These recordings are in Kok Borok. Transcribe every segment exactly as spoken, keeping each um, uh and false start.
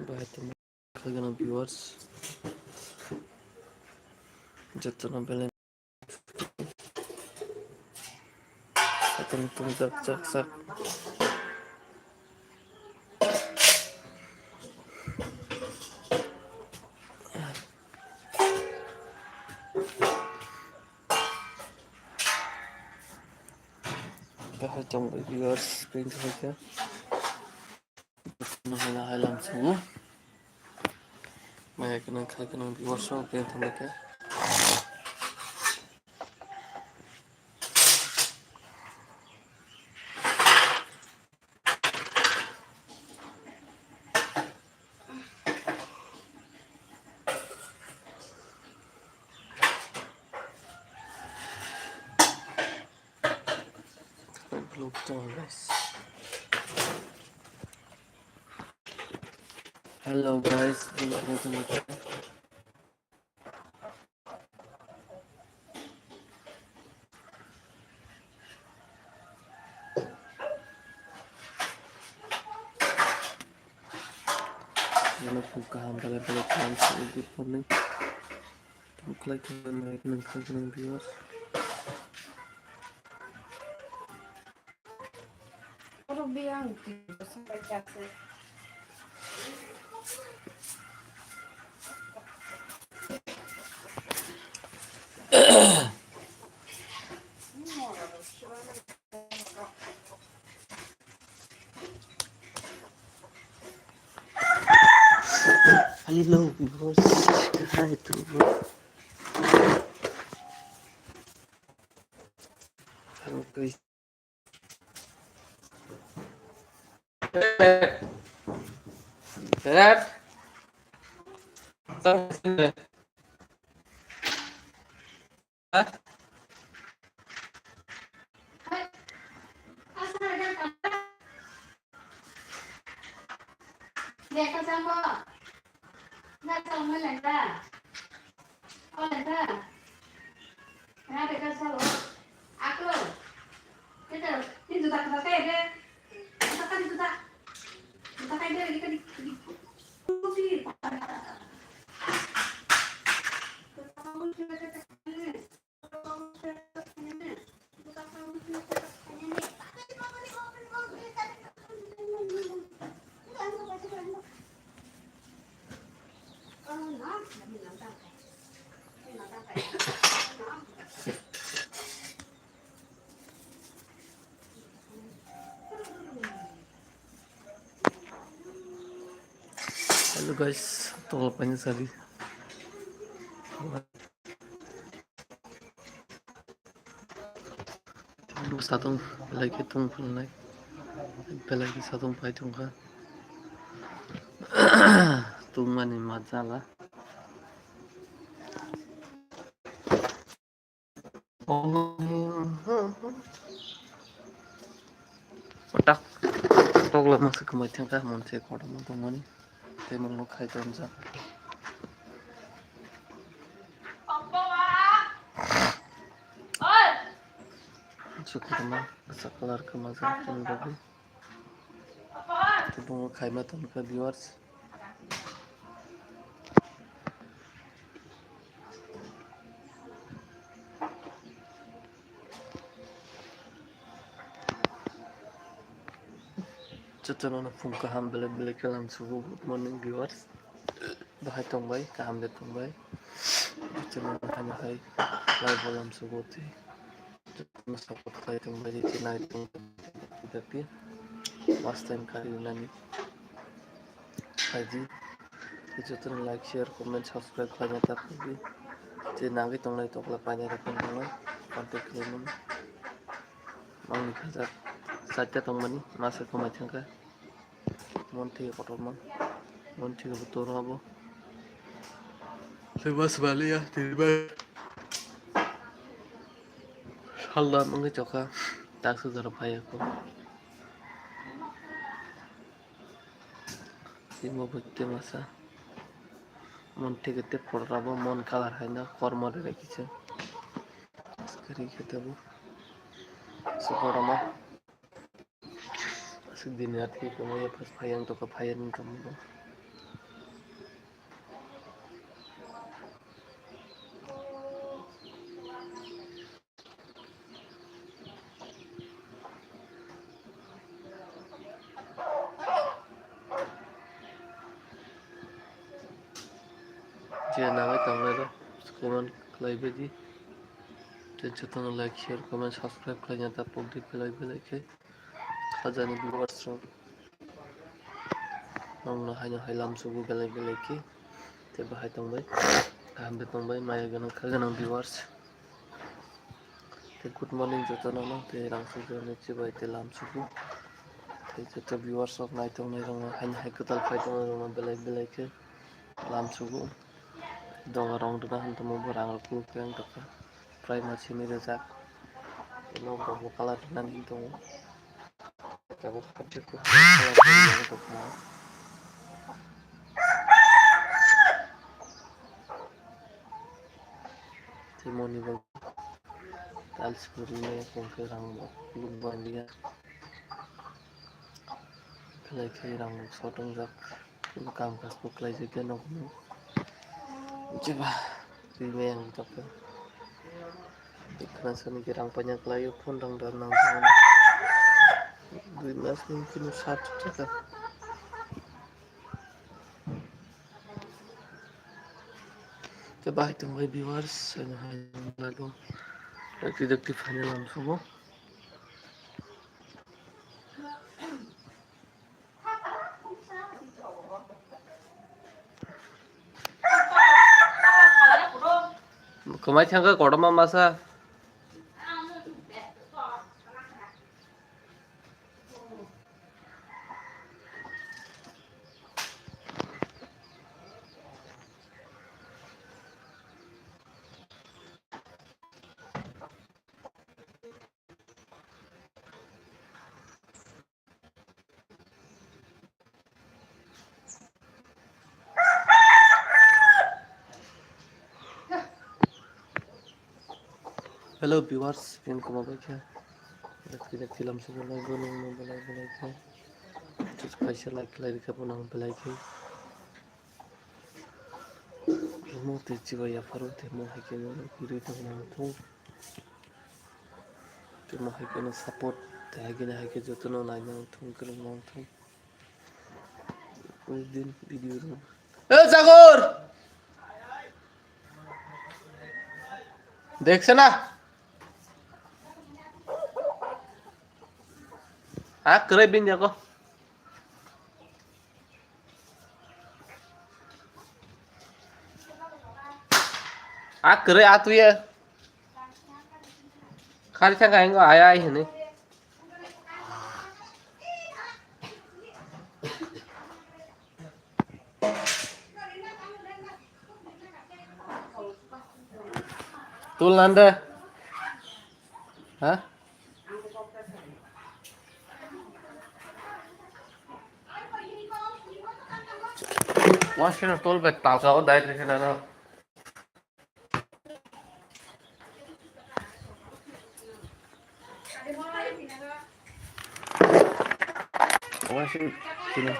Bahai tongma kha gwnang viewers. Jotono belai satung tungjak jak jak. Bahai tongbai viewers, screen thai khe. Nahai nahai lamsao. Maya gwnang kha gwnang viewers rok, screen thai khe. Vlog tongo, guys. Hello, guys. Jotono phung kaham belai belai kaham se, good morning. Tamo khlai tongmani nang kha gwnang viewers. Hello, viewers. Hi to you. Hello, guys. Hello guys, tongla paina sadi. Satung belai khe tung phunai, belai khe satung pai tongkha. Tungmani ma jala. Otak tokla masa kwmai thangkha, monse kotorma tongmani. Tei mungno khai tonjak. Chukuma kwchak colour kwmajak chini bagwi. Tei bungo khaima tongkha viewers. Jotono phung kaham belai belai khe lamsugo. Good morning viewers. Bahai tongbai, kaham de tongbai. Jotono hai hai live o lamsugo tei jotono support khlai tongbai, tei nai tongbai. Last time kari nani. Khaidi. Tei jotono like, share, comment, subscribe khlaina ta phai di. Tei nangwi tongnai tokla paina rok phone tongnai contact khlaimani. Mangni khajak chaita tongmani masa kwmai thangkha. Monthai kotorma, monthai bo toro abo. Tei mas baliya tini bai. Salda wngwi chokha. Taksa jora phaiya kho. Timo bwtwi masa. Mon thik tei photo rabo mon colour haino kormo rwna kisa. Kwrwi khe tabuk. Aswk kotorma. Aswk dini atwi tongmani phas phai ang tongkha, phai ang tongmani. khe nangwi tongnairok comment khlaibaidi. Tei jotono like, share, comment, subscribe khlaina ta pokdi belai belai khe. Khajani viewers rok nokno haino hai lamsugo belai belai khe. Tei bahai tongbai, kaham khe tongbai, maya gwnang kha gwnang viewers. Tei good morning jotono no, tei rang sugo ni chibai tei lam sugo. Tei joto viewers rok naitok nai rok no haino hai kwtal phai tongna rok no belai belai khe lam sugo. Doga rong rwna hinwi tongmo bo rang rok kufur khe wng tongkha. Prai ma simi rijak. Tei nok rok bo colour rwna hinwi tongo. Tabuk hapjak kufur colour rwna tongkha. Tei moni bo tiles bo rwmaya tongkhe rang bo lubang liya. Belai khe rang bo short wngjak. Tei bo kam kash bo khlaijak ya nokno. Jeba rwmaya ang tongkhe. Khna sani khe rang paina khlaio phone rang da nang. Dui mas ni kunu sat taka. Tei bahai tongbai viewers, ano hai lago. Dakti dakti final lamsugo. Kwmai thangkha kotorma masa. Hello viewers, pin kuma bai khe. Dakti dakti lamsugo belai belai khe. Just kaisa like khlai rikha bo nang belai khe. Omo twi chibai yapharo tei mo hai khe no kwrwi tong nang thung. Tei mo hai khe no support tei hai khe no hai khe jotono nai nang thung, kwrwng nang thung. Din video rw. Eh, Jagor! Dekse na? Ah, kwrwi bini jago. Ah, kwrwi ah tuye. Khari thang kaingo ai ai hini. Tul nande. Ha? Washing tol bai talka o dai rikhe nano. Washing tini.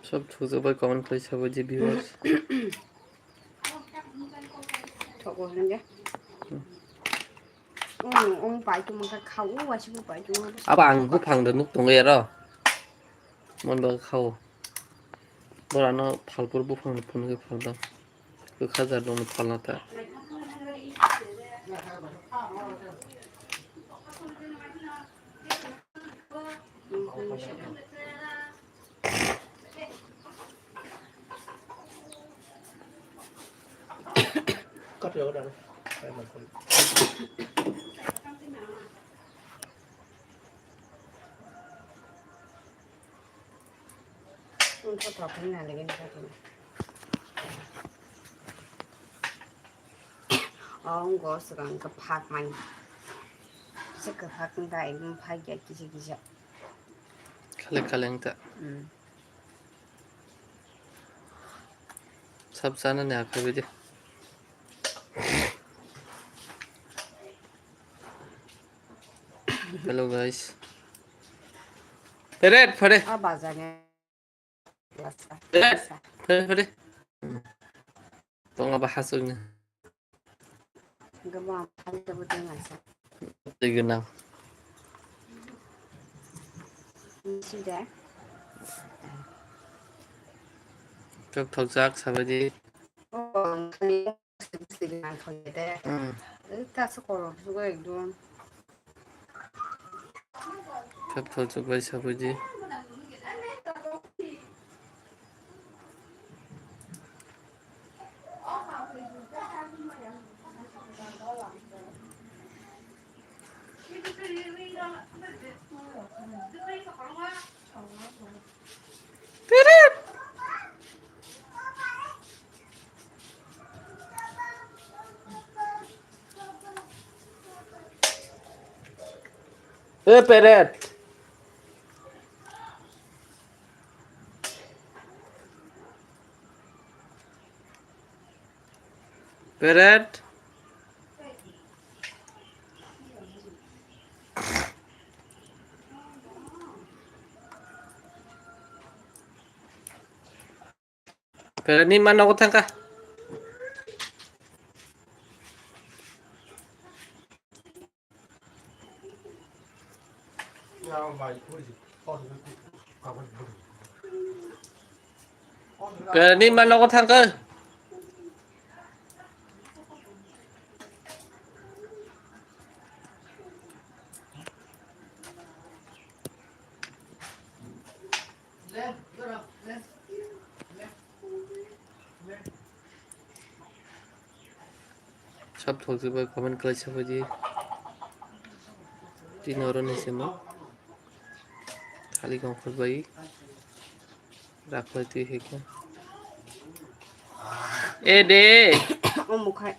Sob thujak bai comment khlai sabo je viewers. Thok bo hwnja. Ong, ong pai tu mangka khao, wasi bo pai tu mangka. Abo ang buphang da nuk tongo yaro. Mon ba khao. Borano phalpur buphang phunuk phal da. Kwkha jar dong phalna ta. O wngkha swkang kwphak mani. Kisa kwphak wngkha, ekdom phak ya kisa kisa. Khalek khalek wngkha. Hmm. Sab chana ni akhai bidi. Hello guys. Peret, pare. Ah, bazar ni. Peret, pare, pare. Tonga bahas ni. Gabang kali tabu tengah sa. Tengah. Sudah. Tok tok jak sabaji. Oh, kali. Hmm. Eh, ta se kolom sugo ekdom. Kap thal chuk bai sabuji. Eh, Peret. Peret. Peret ni ma nogo thangkha. Peret ni ma nogo thangkha. Sab thokjak bai comment khlai sabaidi. Tini oro ni simo. Khali kong khurbai. Rakhwlai twi hai khe. E de. Omo khai.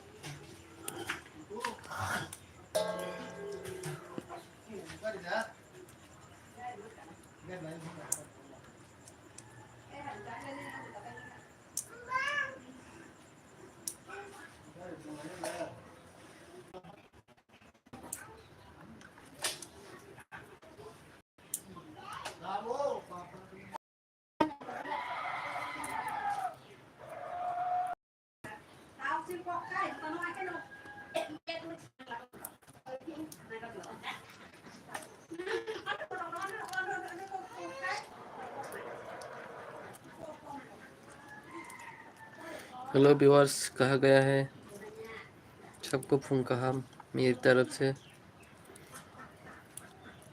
Hello viewers, कहाँ गया है सबको? Phung kaham, meri taraf se.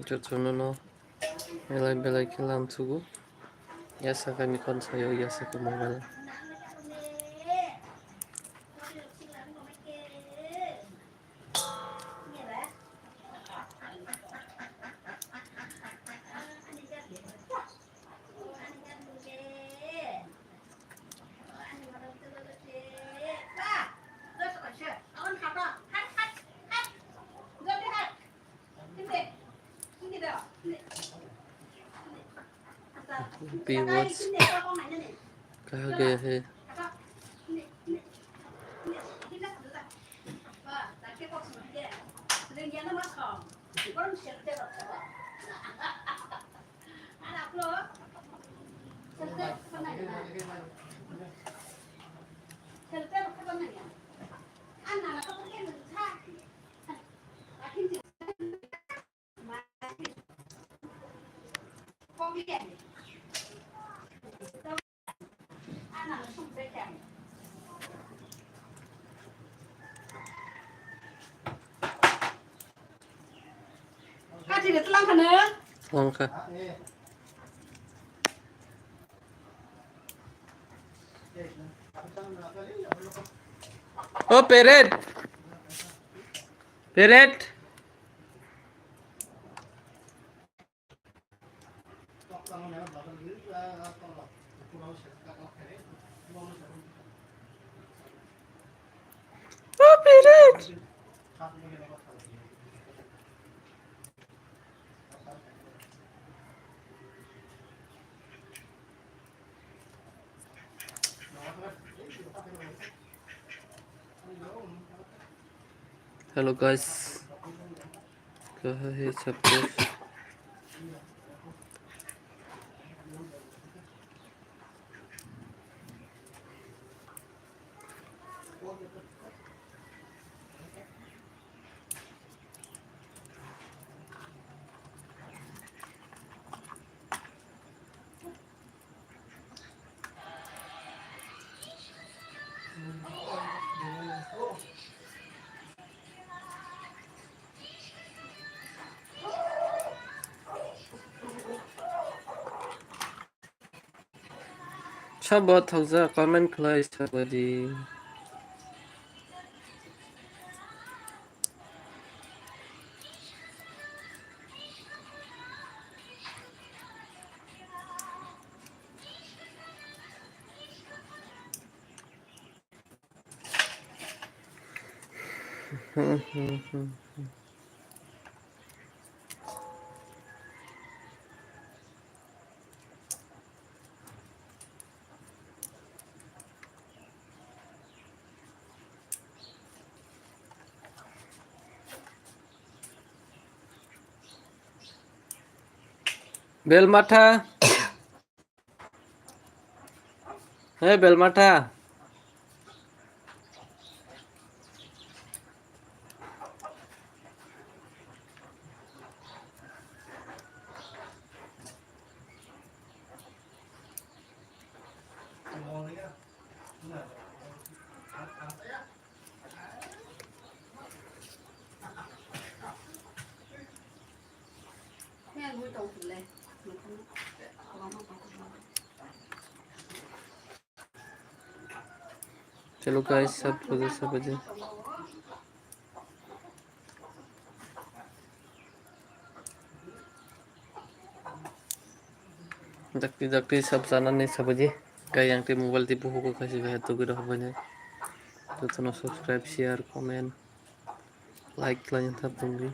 Jotono no elai belai khe lamsugo. Yasaka ni kon sayo, Yasaka mobile. Viewers, कहाँ गया है? Langkha. O parrot. Parrot. O parrot. Hello guys, कहाँ है सब कुछ? Sabo thokjak comment khlai sabadi. Belmatha. Hey, Belmatha. Hello guys, sab puja sab puja. Dakti dakti sab channel ni sabaji. Kaya yang ti mobile ti buhu ko kasi kaya tu kira hobo ni. Jotono subscribe, share, comment, like khlai thap tongdi.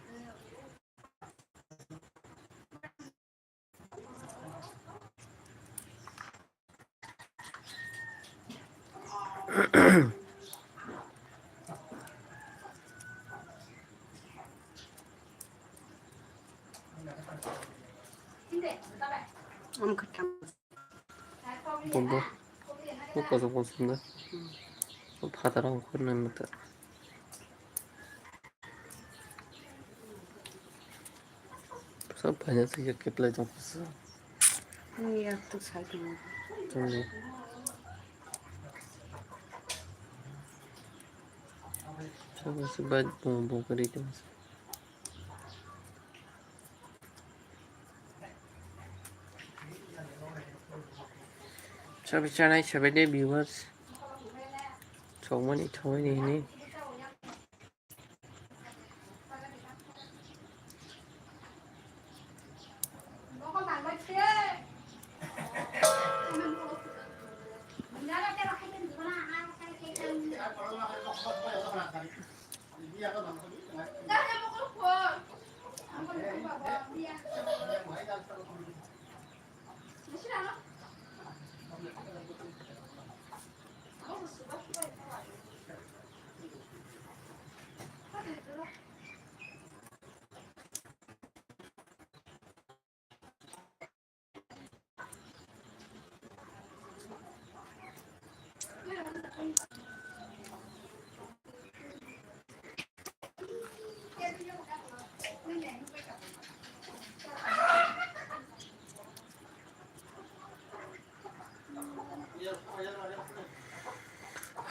Bobo. Bo koso koso na. Bo phataro khornai mata. Sab phaina se yak keplai tong koso. Ni yak to sai tong. Tong ni. Sab se bai bo bo kari tong. Sabi chanai sabi de viewers. Chongmani thongmani hini.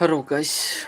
Hello guys.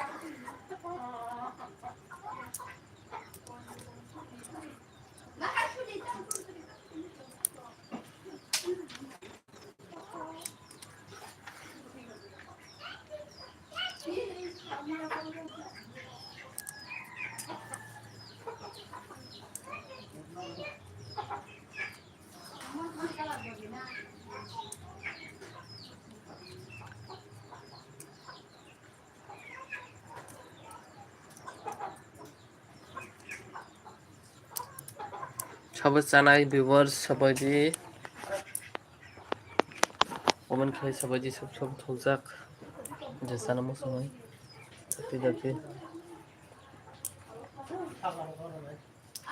Sabai chanai viewers, sabaidi comment khai, sabaidi sab sab thokjak. Je sana musungai. Tapi tapi.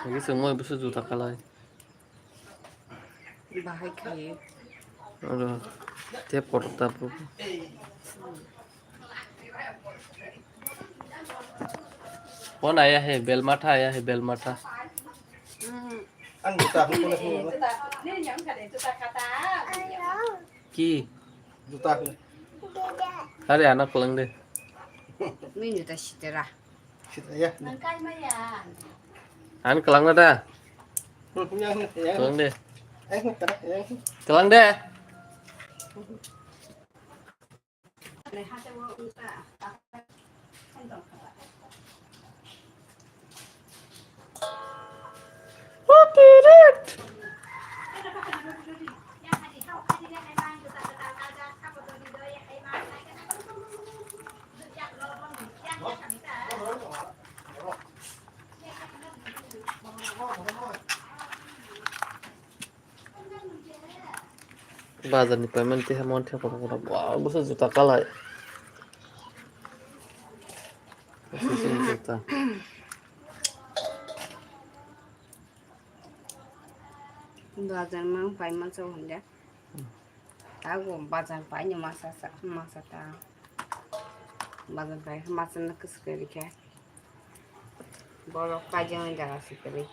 Lagi semua bisa juta kalai. Bahai khaye. Aro, te porta po. Phone aya hai, bel matha aya hai, bel matha. Ang juta phone phone phone. Ki? Juta phone. Are ana kolong de. Ni juta sitera. Sitera ya. Ang kalangna da. Kalang de. Kalang de. Bazar ni payment tei hamo tei kotor kotor. Wow, bwswk juta kalai. Bwswk juta. Bazar mang pai ma chao hwnde. Tago bazar pai ni masa sa, masa ta. Bazar pai masa na kus kari khe. Borok paijak ni jaga se kwrwi.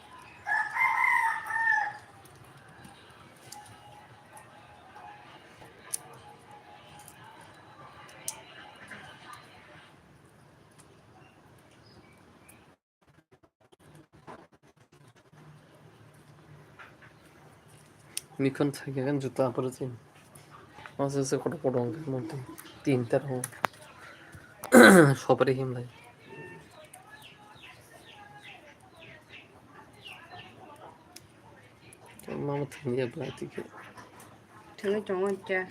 Mikon thangya kan juta apor se. Masa se kotor kotor wngkha murti. Tinta rok. Sopari himlai. Mama thangya ba tike. Thangya chongo cha.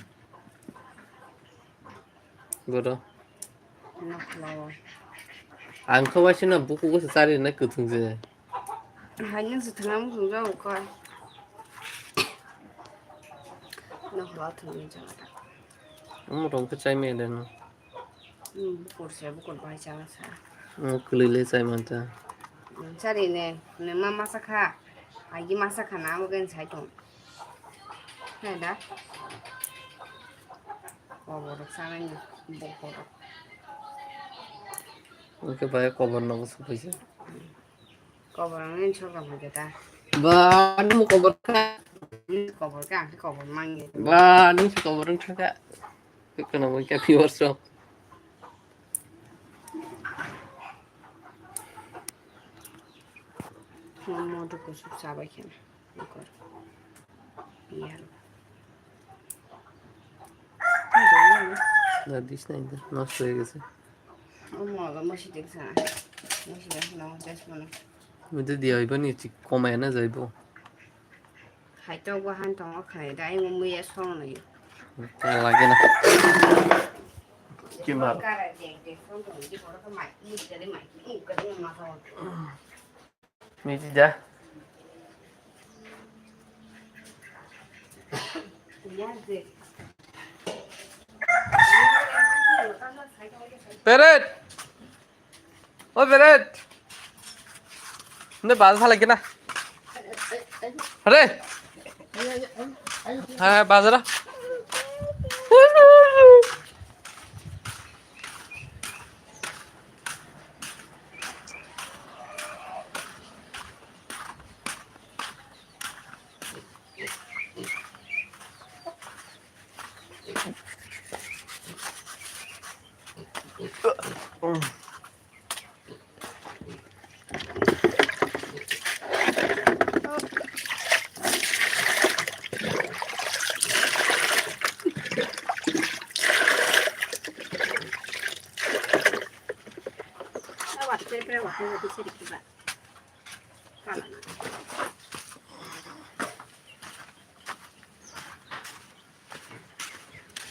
Boro. Ang khe waisa no bukugo se chari nai kwthwng se. Hai nung se thwngna muchung jago kha. Nokhla thwngwi jaga ta. Omo rong khe chai maya de no. Hmm, bukur se, bukur bai chama sa. Omo kwlwi le chai man ta. Hmm, chari ne, ne ma masa kha. Agi masa kha na amo gen sai tong. Hai da. Koborok sanai ni bokhorok. Oke bai kobor nogo sophaisa. Kobor ang nini sokha phaikha ta. Ba nini kobor kha. Nini kobor kha ang khe kobor mangya. Ba nini kobor wngkha kha. Kono bai kha viewers rok. Modo kusuk sabai khe. না দিস না, এটা নষ্ট হয়ে গেছে। ও মা গো, মসি দেখছে না। মসি দেখছে না, আমার চশমা না। ওই তো দিয়ে হইব নি, ঠিক কমায় না যাইব। খাইতে হবো, হান তো আমার খাই, তাই মম্মি এর সঙ্গে নাই। তা লাগে না। কি মার? Miji ja. Peret. O Peret. Ne bazar phalai kena. Hare. Ha bazar.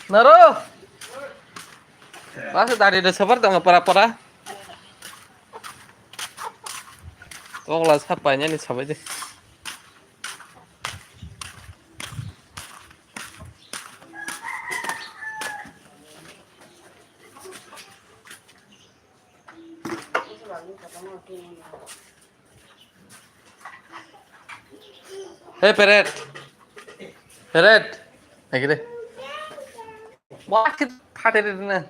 Naro. Masa dari de sabar tong para para. Tong la sapa nya ni sabai de. Hey, Peret. Peret. Lagi deh. Wah, kita kata deh, nah.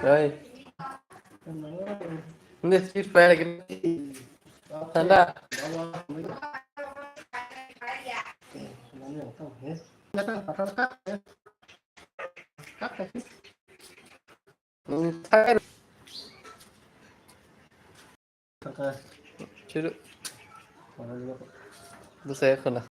Hey. Ini sih, Pak, lagi. Tanda. Hmm, saya. Sini. Lu saya kena.